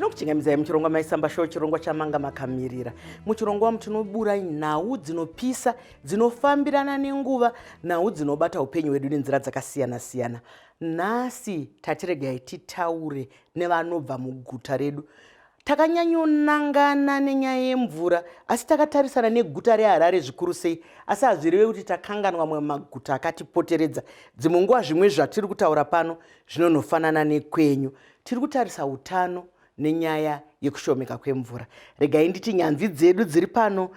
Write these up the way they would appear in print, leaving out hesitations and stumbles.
Tinokuchingamidzai muchirongwa Maisamba Show, chirongwa chamanga makamirira. Muchirongwa umu tinobura nhau dzinopisa, dzinofambirana nenguva, nhau dzinobata upenyu hwedu nenzira dzakasiyana-siyana. Nhasi tatiregai titaure nevanobva muguta redu. Takanyanyonangana nenyaya yemvura asi takatarisana neguta reHarare zvikuru sei, asi hazvireve kuti takanganwa mamwe maguta akatipoteredza. Dzimwe nguva zvimwe zvatiri kutaura pano zvinonofanana nekwenyu. Tiri kutarisa utano nenyaya yekushomeka kwemvura. Regai nditi nyanzvi dzedu dziri pano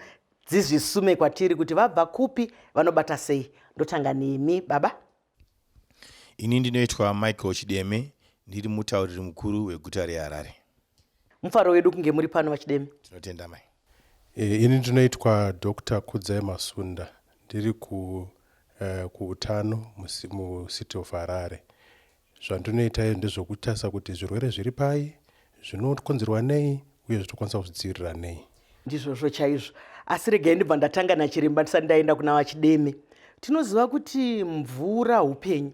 dzizvisume kwatiri kuti vabva kupi, vanobata sei. Ndotanga nemi baba. Ini ndinoitwa Michael Chideme, ndiri mutauriri mukuru weguta reHarare. Mufaro wedu kunge muri pano VaChideme. Tinotenda mai. E, ini ndinoitwa Dr. Kudzai Masunda, ndiri ku uh, kuutano muCity of Harare. Zvandinoita ndezvekutarisa kuti zvirwere zviri pai, zvinokonzerwa nei uye zvitokwanisa kuzvidzivirira nei. Ndizvozvo chaizvo. Asi regai ndibva ndatanga nachiremba ndisati ndaenda kuna VaChideme. Tinoziva kuti mvura upenyu.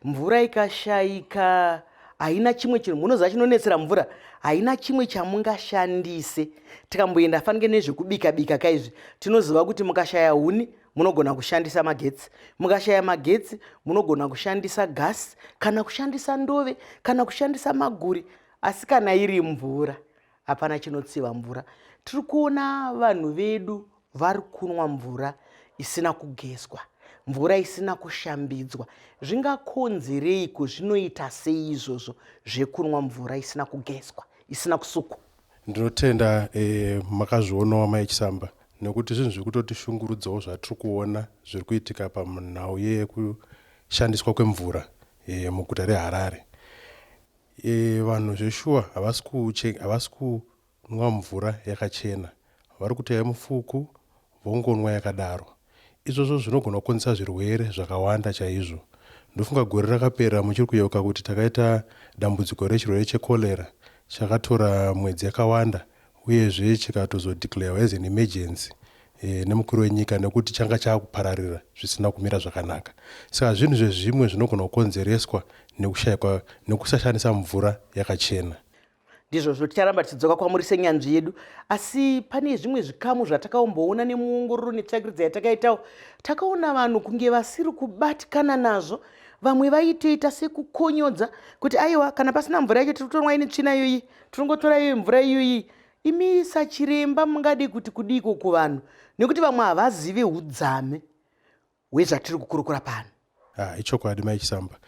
Mvura ikashaika haina chimwe chinhu munoziva chinonetsera mvura haina chimwe chamungashandise. Tikamboenda fanike nezvekubika bika kaizvi tinoziva kuti mukashaya huni munogona kushandisa magetsi, mukashaya magetsi munogona kushandisa gasi kana kushandisa ndove kana kushandisa maguri, asi kana iri mvura hapana chinotsiva mvura. Tiri kuona vanhu vedu vari kunwa mvura isina kugezwa, mvura isina kushambidzwa. Zvingakonzereiko? Zvinoita sei izvozvo zvekunwa mvura isina kugezwa, isina kusukwa? Ndinotenda e, makazvionawo Mai Chisamba, nekuti zvinhu zviri kutotishungurudzawo zvatiri kuona zviri kuitika panhau yekushandiswa kwemvura e, muguta reHarare. E, vanhu zveshuwa havasi kunwa mvura yakachena, vari kuteya mufuku vongonwa yakadaro. Izvozvo zvinogona kukonzesa zvirwere zvakawanda chaizvo. Ndofunga gore rakapera muchiri kuyeuka kuti takaita dambudziko rechirwere checholera chakatora mwedzi yakawanda uyezve chikatozodeclarewa as an emergency e, nemukuru wenyika nekuti changa chaakupararira zvisina kumira zvakanaka. Saka zvinhu zvezvimwe zvinogona kukonzereswa nekushayikwa nekusashandisa mvura yakachena. Ndizvozvo, ticharamba tichidzoka kwamuri senyanzvi yedu, asi pane zvimwe zvikamu zvatakaomboona nemuongororo netsvakiridzo yatakaitawo. Takaona vanhu kunge vasiri kubatikana nazvo, vamwe vaitoita sekukonyodza kuti aiwa, kana pasina mvura yacho tiri kutonwa ine tsvina iyoyi, tiringotora iyoyi mvura iyoyi. Imi sachiremba mungadi kuti kudiiko kuvanhu, nekuti vamwe havazive udzame hwezvatiri kukurukura pano? Ah, ichokwadi Mai Chisamba.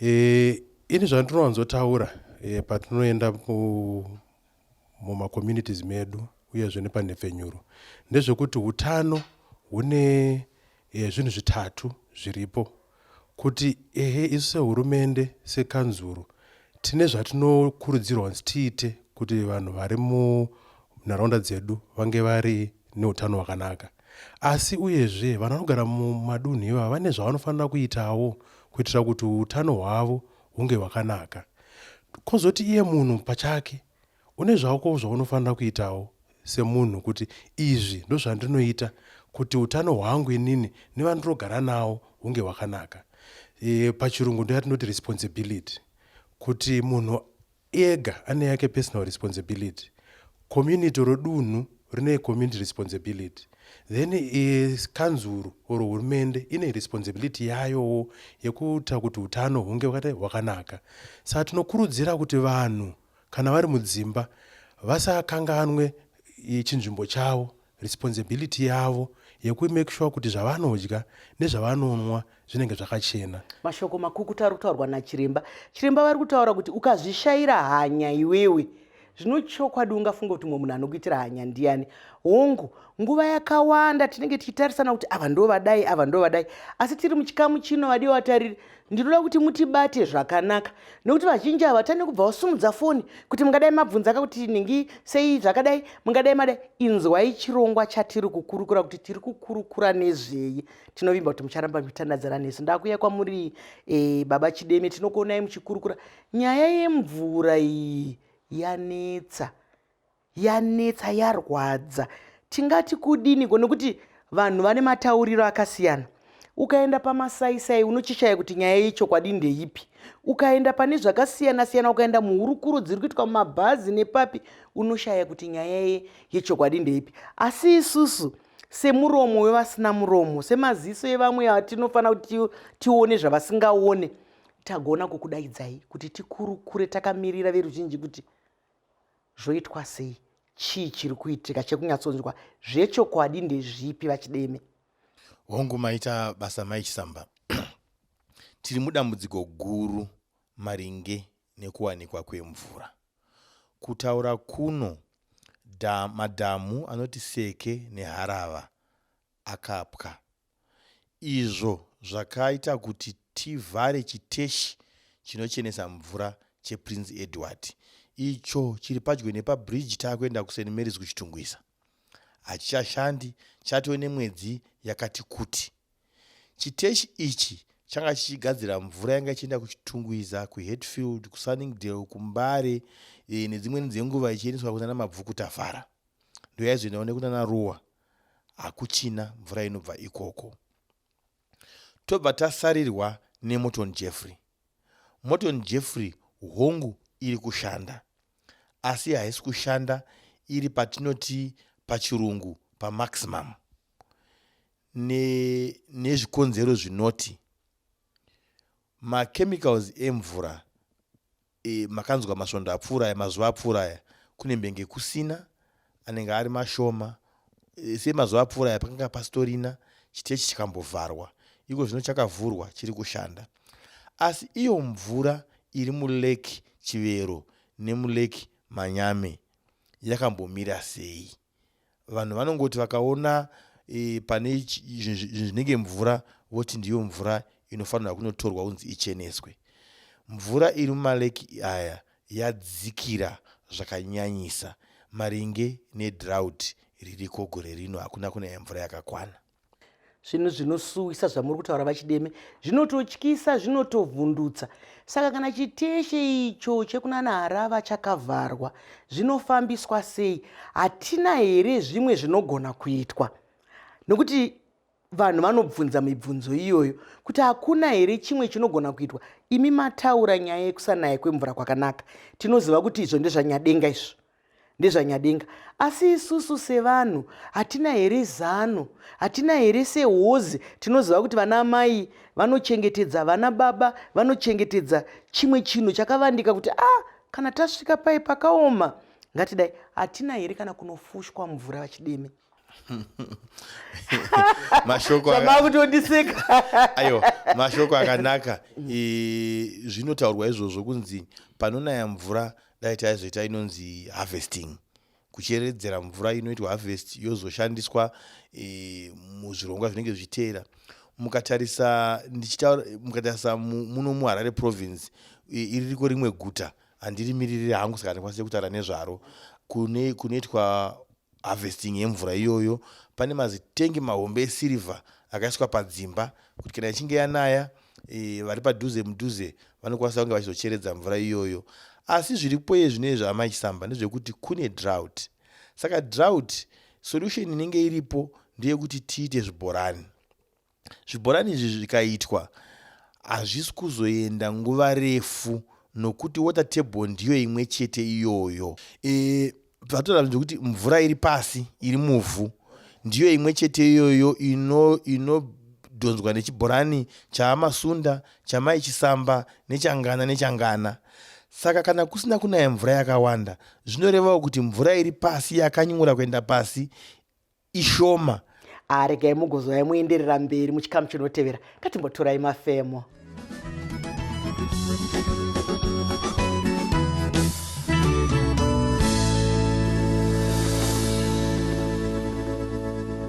E, ini zvandinowanzotaura e, patinoenda mumacommunities medu uyezve nepanhepfenyuro ndezvekuti utano hune e, zvinhu zvitatu zviripo kuti ehe isu sehurumende sekanzuru tine zvatinokurudzirwa kunzi tiite kuti vanhu vari munharaunda dzedu vange vari neutano hwakanaka. Asi uyezve vanhu vanogara mumadunhu ivava vane zvavanofanira kuitawo kuitira kuti utano hwavo hunge hwakanaka. Kozoti iye munhu pachake une zvako zvaunofanira kuitawo semunhu kuti izvi ndozvandinoita kuti utano hwangu inini nevandinogara navo hunge hwakanaka. E, pachirungu ndoyatinoti responsibility kuti munhu ega ane yake personal responsibility, community or dunhu rine community responsibility, then e, kanzuru or hurumende ine responsibility yayowo yekuita kuti utano hunge hwakanaka. Saka tinokurudzira kuti vanhu kana vari mudzimba vasakanganwe chinzvimbo chavo, responsibility yavo yekumake sure kuti zvavanodya nezvavanonwa zvinenge zvakachena. Mashoko makukutu ari kutaurwa nachiremba. Chiremba vari kutaura kuti ukazvishayira hanya iwewe, zvino chokwadi ungafunga kuti mumwe munhu anokuitira hanya ndiani? Hongu, nguva yakawanda tinenge tichitarisana kuti ava ndovadai, ava ndovadai, asi tiri muchikamu chino, vadiwa vatariri, ndinoda kuti mutibate zvakanaka, nekuti vazhinji havatani kubva vasumudza foni kuti mungadai mabvunzaka kuti nhingi sei zvakadai, mungadai madai. Inzwai chirongwa chatiri kukurukura kuti tiri kukurukura nezvei. Tinovimba kuti mucharamba muchitandadzana nesu. Ndakuya kwamuri e, baba Chideme, tinokuonai muchikurukura nyaya yemvura iyi. Yanetsa, yanetsa, yarwadza. Tingati kudiniko? Nekuti vanhu vane matauriro akasiyana. Ukaenda pamasaisai unochishaya kuti nyaya yechokwadi ndeipi. Ukaenda pane zvakasiyana siyana, ukaenda muhurukuro dziri kuitwa mumabhazi nepapi, unoshaya kuti nyaya yechokwadi ndeipi. Asi isusu semuromo wevasina muromo, semaziso evamwe atinofanira kuti tione zvavasingaone, tagona kukudaidzai kuti tikurukure takamirira veruzhinji kuti zvoitwa sei, chii chiri kuitika chekunyatsonzwa zvechokwadi ndezvipi vaChideme. Hongu, maita basa Mai Chisamba. Tiri mudambudziko guru maringe nekuwanikwa kwemvura. Kutaura kuno dha, madhamu anoti Seke neHarava akapwa izvo zvakaita kuti tivhare chiteshi chinochenesa mvura chePrince Edward icho chiri padyo nepabridge taakuenda kuSt Mary's kuChitungwiza. Hachichashandi chatove nemwedzi yakati kuti. Chiteshi ichi changa chichigadzira mvura yanga ichienda kuChitungwiza, kuHatfield, kuSunningdale, kuMbare e, nedzimweni dzenguva ichiendeswa kunana Mabvuku Tafara. Ndoyaizoendawo nekunana Ruwa. Hakuchina mvura inobva ikoko. Tobva tasarirwa neMorton Jeffrey. Morton Jeffrey hongu iri kushanda asi haisi kushanda iri patinoti pachirungu pamaximum nezvikonzero zvinoti machemicals emvura e, makanzwa masvondo apfuura aya mazuva apfuura aya kune mbenge kusina anenge ari mashoma e, semazuva apfuura aya pakanga pasitorina chitechi chikambovharwa iko zvino chakavhurwa chiri kushanda asi iyo mvura iri mulake Chivero nemulake Manyame yakambomira sei Vanhu vanongoti vakaona e, pane zvinhu zvinenge mvura voti ndiyo mvura inofanirwa kunotorwa kunzi icheneswe. Mvura iri mumaleki aya yadzikira zvakanyanyisa maringe nedrought ririko gore rino, hakuna kunaya mvura yakakwana. Zvinhu zvinosuwisa zvamuri kutaura vaChideme, zvinototyisa, zvinotovhundutsa. Saka kana chiteshe icho chekunana Harava chakavharwa, zvinofambiswa sei? Hatina here zvimwe zvinogona kuitwa? Nokuti vanhu vanobvunza mibvunzo iyoyo kuti hakuna here chimwe chinogona kuitwa. Imi mataura nyaya yekusanaya kwemvura kwakanaka, tinoziva kuti izvo ndezvanyadenga izvo ndezvanyadenga asi isusu sevanhu hatina here zano hatina here sehozi tinoziva kuti vana amai vanochengetedza vana baba vanochengetedza chimwe chinhu chakavandika kuti a ah, kana tasvika pai pakaoma ngatidai hatina here kana kunofushwa mvura vachideme mashoko makutondiseka ayo mashoko akanaka zvinotaurwa izvozvo kunzi panonaya mvura dai taizoita inonzi harvesting kucheredzera mvura inoitwa harvest yozoshandiswa e, muzvirongwa zvinenge zvichiteera mukatarisa ndichitaura mukatarisa muno muharare province iririko rimwe guta handirimiririri hangu saka ndikwanise kutaura nezvaro kune kunoitwa harvesting yemvura iyoyo pane mazitengi mahombe esirivha akaiswa padzimba kuti kana ichinge yanaya e, vari padhuze mudhuze vanokwanisa kunge vachizocheredza mvura iyoyo asi zviripo iye zvino izvi amai Chisamba ndezvekuti kune drought saka drought solution inenge iripo ndeyekuti tiite zvibhorani Zvibhorani izvi zvikaitwa hazvisi kuzoenda nguva refu nokuti water table ndiyo imwe chete iyoyo. E, zvatotaura zvekuti mvura iri pasi iri muvhu ndiyo imwe chete iyoyo inodhonzwa ino nechibhorani chaamasunda chamai Chisamba nechangana nechangana. Saka kana kusina kunaya mvura yakawanda zvinorevawo kuti mvura iri pasi yakanyura kuenda pasi ishoma. Ah, regai mugozouya muenderera mberi muchikamu chinotevera. Ngatimbotorai mafemo.